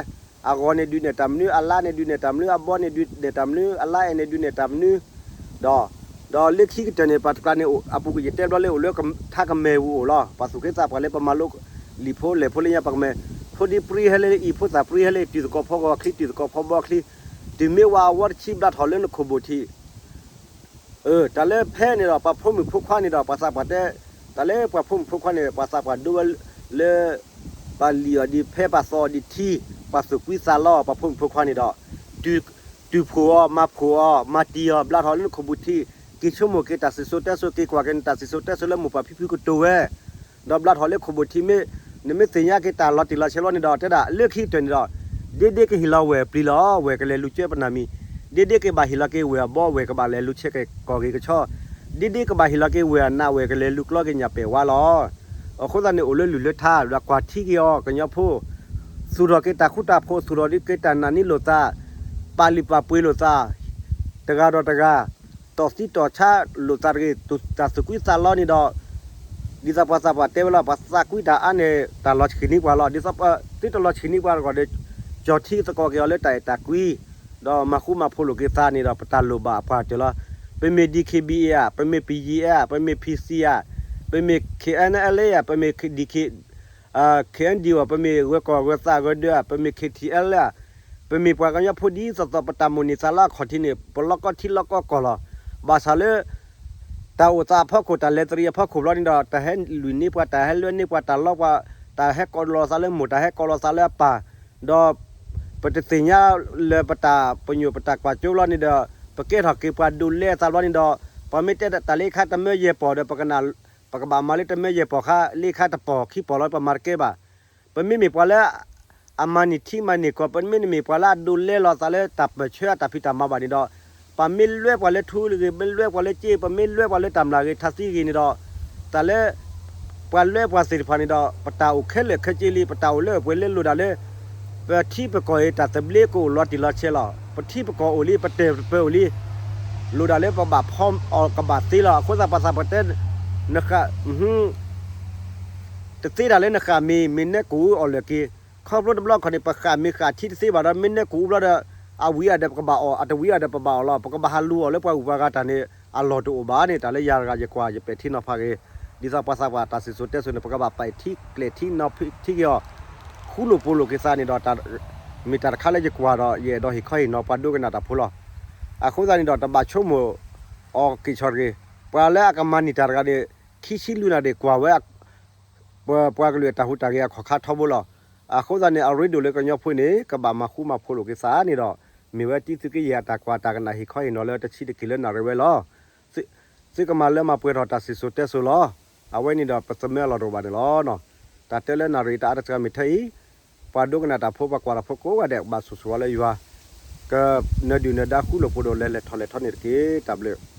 အဂီၤန့ၣ်ဒုးနဲၣ်တၢ်မနုၤ အလါန့ၣ်ဒုးနဲၣ်တၢ်မနုၤ အဘီန့ၣ်ဒုးနဲၣ်တၢ်မနုၤ အလါအဲၣ်န့ၣ်ဒုးနဲၣ်တၢ်မနုၤ ဒီး ဒီးလၢခံကတၢၢ်န့ၣ် ပှၤတကျါန့ၣ် အပူၤကွံာ်ယတဲဘျီလၢအိၣ်လၢထါကမဲာ်ပူၤအိၣ်လီၤ. ပှၤသူၣ်က့သးပှၢ်လၢပမၤလိလံာ်ဖိလဲၢ်ဖိလၢညါပကမဲာ် ဖိဒံပြံဟဲလၢအံၤ ဖိသၣ်ပြံဟဲလၢအံၤ တုၤသကိးဖီဂီၤချံ တုၤသကိးဖီဘီချံ တုၤမ့ၢ်ဝါအဝီတဆံဘျါထီၣ်လၢနခိၣ်ဘိၣ်ထံး တၢ်လၢဖဲန့ၣ်ဒီး ပှၤဖိမုၣ်ဖိခွါန့ၣ်ဒီး ပှၤသးပှၢ်တဲ တၢ်လၢပှၤဖိမုၣ်ဖိခွါန့ၣ် ပှၤသးပှၢ်ဒိဝဲလၢ ပှၤလံၣ်အီၤဒ်ဖဲ ပှၤသီအီၤဒ်ထံ ပှၤသူၣ်ကွံသးလီ ပှၤဖိမုၣ်ဖိခွါန့ၣ်ဒီး တုၤဖှိၣ်အီၤ မၤဖှိၣ်အီၤ မၤတံၢ်အီၤ ဘျါထီၣ်လၢနခိၣ်ဘိၣ်ထံး က့ၤဆိကမိၣ်က့ၤတၢ်စံၣ်စိၤတဲစိၤ က့ၤကွၢ်က့ၤနတၢ်စံၣ်စိၤတဲစိၤလၢမိၢ်ပၢ်ဖံဖုကတိၤဝဲ ဒီးဘျါထီၣ်လၢခိၣ်ဘိၣ်ထံးမ့ၢ် နမ့ၢ်သ့ၣ်ညါက့ၤတၢ်လီၤတံၢ်လီၤဆဲးလီၤန့ၣ်ဒီး တဲဒၣ်လၢခံကတၢၢ်န့ၣ်ဒီး ဒ့ဒ့ကဟ့ၣ်လီၤဝဲၢ်ပျံၤလီၤ ဝဲၢ်ကလဲၤလူၤကၢပနၢ်မံၤ ဒ့ဒ့ကဘၣ်ဟ့ၣ်လီၤက့ၤဝဲၢ်အဘီ ဝဲၢ်ကဘၣ်လဲၤလူၤဆဲးက့ၤကီၢ်ဂ့ၤကဆီ ဒ့ဒ့ကဘၣ်ဟ့ၣ်လီၤက့ၤဝဲၢ်အနး ဝဲၢ်ကလဲၤလူၤကျီက့ၤညၣ်ပဲာ်ဝါလီၤ. အဃိသတးန့ၣ် အိၣ်လၢလုၢ်လၢထါ ဒီးကွၢ်ထံက့ၤအီၤ ကညီဖိ, သူၣ်ထီၣ်က့ၤတၢ်ဃူတၢ်ဖိး, သူၣ်ထီၣ်က့ၤတၢ်နာ်န့ၢ်လိာ်သး, ပာ်လုၢ်ပာ်ပှ့ၤလိာ်သး, တဂၤဒီးတဂၤ, တီၢ်သံတီၢ်ဆါလိာ်သးတဂ့ၤ, တၢ်သူၣ်ကွံသးလီန့ၣ်ဒီး, ဒ်သိးပှၤသးပှၢ်တဲဝဲလီၤ, ပှၤသးကွံတၢ်အါန့ၣ် တၢ်လီၤဆံးန့ၢ်ပှၤလီၤ. ဒ်သိးပှၤသံတလီၤဆံးန့ၢ်ပှၤတဂီၢ်ဒီး, ကၠီၣ်ထံသကိးက့ၤအီၤလၢတၢ်အဲၣ်တၢ်ကွံ, ဒီးမၤဃူမၤဖိးလိာ်က့ၤသးန့ၣ်ဒီး ပတၢ်လိၣ်ဘၣ်အပှၤတၢၢ်လီၤ. ပမ့ၢ် DKBA ဧါ, ပမ့ၢ် ပယဲ ဧါ, ပမ့ၢ် PC ဧါ, ပမ့ၢ် KNLA ဧါ, ပမ့ၢ် DK, KNDO ဧါ, ပမ့ၢ်ဂၢၤကီၢ်ဂၢၤသးဂၢၤဒၢးဧါ, ပမ့ၢ် KTLA ဧါ, ပမ့ၢ်ပှၤကညီဖိဒ်သိးသိး ပတၢ်မိၣ်န့ၢ်သးလၢအခီၣ်ထံးန့ၣ် ပလီၢ်ကီထံလီၢ်ကီကီၢ်လီၤ. ဘၣ်ဆၣ်လၢ တၢ်အိၣ်သးအဖီခိၣ် တၢ်လဲၤတရံးအဖီခိၣ်ဘျီန့ၣ်ဒီး တၢ်ဟဲလွံၢ်န့ၢ်ပှၤ, တၢ်ဟဲလွဲန့ၢ်ပှၤ, တၢ်လီပှၤ, တၢ်ဟဲကိးလီၤသးလၢမိၢ်, တၢ်ဟဲကိးလီၤသးလၢအပၢ်, ဒီး ပတသ့ၣ်ညါလၢပတၢ်ပညိၣ်ပတၢ်ကွၢ်စိဘျီန့ၣ်ဒီး ပကဲထီၣ်က့ၤပှၤဒိးလဲအသးဘျီန့ၣ်ဒီး ပမ့ၢ်တဲတၢ်လၢခါတမၢယဲၢ်ပီၢ်ဒီး ပကနၣ်, ပကဘၣ်မၤလၢတမၢယဲၢ်ပီၢ်ခါ လၢခါတပီၢ်ခံပီၢ်လီၤ ပမၤတကဲဘၣ်. ပမ့မ့ၢ်ပှၤလၢ အမၤန့ၢ်ထံမၤန့ၢ်ကီၢ်, ပမ့မ့ၢ်ပှၤလၢအဒိးလဲလီၤသးလၢတၢ်ပၢၢ်ဆၢအတၢ်ဖံးတၢ်မၤဘၣ်န့ၣ်ဒီး, ပမ့ၢ်လွဲပှၤလၢထူဂ့ၤ, မ့ၢ်လွဲပှၤလၢက့, ပမ့ၢ်လွဲပှၤလၢတၢ်မျၢ်ဂ့ၤ ထါသံဂ့ၤန့ၣ်ဒီး, တၢ်လၢ ပှၤလွဲပှၤသ့ၣ်တဖၣ်န့ၣ်ဒီး ပတၢ်အိၣ်ခဲလၢာ်ခဲဆ့လံ, ပတၢ်အိၣ်လၢအပှဲၤလၢလိၣ်ဒၣ်လၢ ပထံပကီၢ်အံၤ တၢ်သဘျ့ကအိၣ်လီၤတံၢ်လီၤဆဲးလီၤ. ပထံပကီၢ်အိၣ်လံ, ပတၢၢ်ပၢၢ်အိၣ်လံ, လိၣ်ဒၣ်လၢပဘၣ်ဖီအီၤကဘၣ်သ့လီၤ. အဃိသတးပှၤသးပှၢ်တဲ နဃၣ် တသ့တၢ်လၢနဃၣ်မ့ၤ, မ့ၢ်နဲကိၣ်အူအီၣ်လၢာ်က့ၤ. ခီဖျိတဘျီခီန့ၣ် ပဃၣ်မ့ၤဃၣ်ထံတသ့ဘၣ်ဒီး မ့ၢ်နဲကိၣ်အူဘျီဒီး အဝံၤအဒီးပကဘၣ်အီၣ်, အတဝံၤအဒီးပဘၣ်အီၣ်လီၤ. ပကဘၣ်ဟးလူၤအီၣ်လၢပှၤဂုၤပှၤဂၤတၢ်န့ၣ် အလီၢ်တအိၣ်ဘၣ်န့ၣ် တၢ်လၢယၤတဂၤယကွၢ်ယပဲာ်ထံနီၤဖးဂ့ၤ, ဒ်သိးပှၤသးပှၢ်တၢ်စံၣ်စိၤတဲစိၤန့ၣ် ပကဘၣ်ပဲာ်ထံကျဲာ်ထံနီၤထံက့ၤအီၤ, ဃူလိာ်ဖိးလိာ်က့ၤသးန့ၣ်ဒီး မ့ၢ်တၢ်တခါလၢယကွၢ်ဒီး ယအဲၣ်ဒိးဟ့ၣ်ခီဟ့ၣ်နီၤပှၤဒိကနၣ်တၢ်ဖိလီၤ. အဃိသတးန့ၣ်ဒီး တဘၣ်ဆိကမိၣ်အီၤက့ၤဆီၣ်တဂ့ၤ. ပှၤလၢအကမၤန့ၢ်တၢ်တဂၤန့ၣ် ခံဆံလွံၢ်နၣ်ရံၣ်ကွၢ်ဝဲ ပပှၤကလုာ်အတၢ်ဟူးတၢ်ဂဲၤအခီၣ်ခါထီဘိလီၤ. အဃိသတးန့ၣ် အရ့ဒိၣ်လၢကညီဖိန့ၣ် ကဘၣ်မၤဃူမၤဖိးလိာ်က့ၤသးန့ၣ်ဒီး မ့ၢ်ဝဲတံသုးက့ယဲၢ်အတၢ်ကွၢ်တၢ်ကနၣ် ဟ့ၣ်ခီဟ့ၣ်နီၤလၢတဆံးတက့ၢ်လၢနၣ်ရံၣ်ဝဲလီၤ. သု, သုကမၤလၢမၤပှဲၤထီၣ်တၢ်စံၣ်စိၤတဲစိၤလီၤ. အဝဲန့ၣ်ဒီးပသမၢအလီၢ်တအိၣ်ဘၣ်န့ၣ်လီၤ. တၢ်တဲလၢနၣ်ရံၣ်တအါတစှၤမ့ၢ်ထဲအံၤ, ပှၤဒိကနၣ်တၢ်ဖိ ပှၤကွၢ်တၢ်ဖိကိးဂၤဒဲး ဘၣ်ဆိၣ်ဂ့ၤဝဲလၢယွၤ ကနၢၤဒုၣ်နၢၤဒါဃူလိာ်ဖိးလိာ် လဲၤလဲၤထီၣ်လဲၤထီန့ၣ်တက့ၢ်. တၢ်ဘျုး